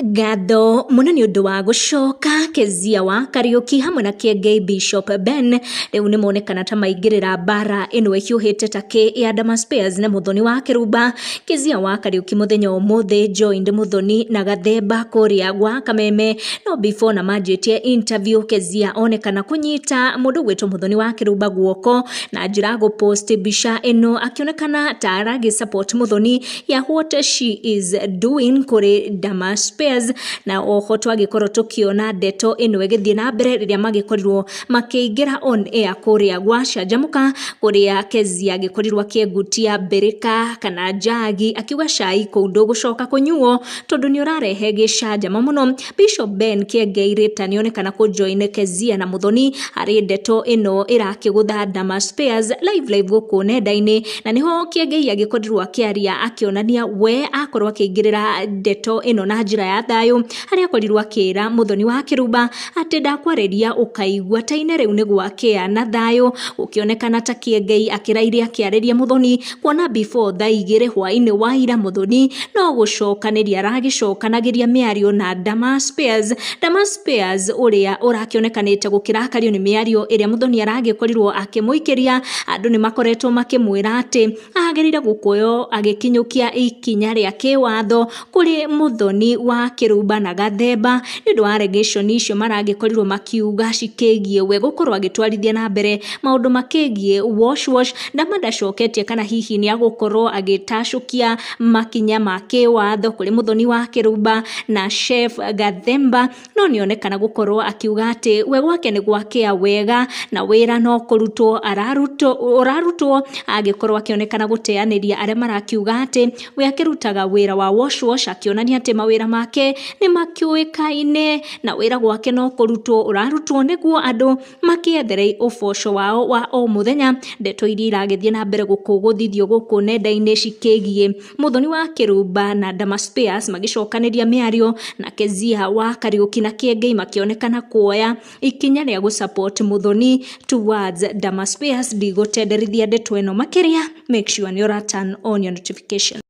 Ngatho mũno nĩ ũndũ wa gũcoka Kezia wa Kariuki hamwe na Kĩengei Bishop Ben rĩu nĩ monekana ta maingĩrĩra mbara ĩno ĩhiũhĩte ta kĩ ya Dama Spears na Muthoni wa Kĩrumba. Kezia wa Kariuki mũthenya ũmũthĩ joined Muthoni na Gathemba kũrĩa gwa Kameme, no before na manjĩtie interview Kezia onekana kũnyita mũndũ ũgwĩtwo Muthoni wa Kĩrumba guoko na njĩra gũpost mbica ĩno akĩonekana ta aragĩ support Muthoni ya what she is doing kũrĩ Dama Spears. Na oho twagĩkorwo tũkĩona ndeto ĩno ĩgĩthiĩ na mbere rĩrĩa magĩkorirwo makĩingĩra on air kũrĩa gwa Canjamũka, kũrĩa Kezia agĩkorirwo akĩengutia mbĩrĩka kana njagi akiuga cai kũu ndũgũcoka kũnyuo tondũ nĩ ũrarehe gĩcanjama mũno. Bishop Ben Kĩengei rĩta nĩonekana kũjoin Kezia na Muthoni harĩ ndeto ĩno ĩrakĩgũtha Dama Spears live live gũkũ nenda-inĩ, na nĩho Kĩengei agĩkorirwo akĩaria akĩonania we akorwo akĩingĩrĩra ndeto ĩno na njĩra ya thayũ, harĩa akorirwo akĩra Muthoni wa Kĩrumba atĩ ndakwarĩria ũkaigua ta-inĩ rĩu nĩ gwakĩa na thayũ, gũkĩonekana ta Kĩengei akĩraire akĩarĩria Muthoni kuona before thaa 2 hwaĩ-inĩ wa ira Muthoni no gũcokanĩria aragĩcokanagĩria mĩario na Dama Spears. Dama Spears ũrĩa ũrakĩonekanĩte gũkĩrakario nĩ mĩario ĩrĩa Muthoni aragĩkorirwo akĩmũikĩria, andũ nĩ makoretwo makĩmwĩra atĩ agĩrĩire gũkorwo agĩkinyũkia ikinya rĩa kĩwatho kũrĩ Muthoni wa Kĩrumba na Gathemba nĩ ũndũ wa allegation icio maragĩkorirwo makiuga cikĩgiĩ we gũkorwo agĩtwarithia na mbere maũndũ makĩgiĩ wash wash. Dama ndacoketie kana hihi nĩ agũkorwo agĩtacũkia makinya ma kĩwatho kũrĩ Muthoni wa Kĩrumba na Chef Gathemba, no nĩonekana gũkorwo akiuga atĩ we gwake nĩ gwakĩa wega na wĩra no kũrutwo ũrarutwo, agĩkorwo akĩonekana gũteanĩria arĩa marakiuga atĩ we akĩrutaga wĩra wa wash wash, akĩonania atĩ mawĩra make nĩ makĩũĩkaine na wĩra gwake no kũrutwo ũrarutwo nĩguo andũ makĩethere ũboco wao wa o mũthenya. Ndeto iria iragĩthiĩ na mbere gũkũgũthithio gũkũ nenda-inĩ cikĩgiĩ Muthoni wa Kĩrumba na Dama Spears magĩcokanĩria mĩario na Kezia wa Kariuki na Kĩengei makĩonekana kuoya ikinya rĩa gũsupport Muthoni towards Dama Spears. Ndigũtenderithia ndeto ĩno makĩria, make sure nĩ ũra turn on your notification.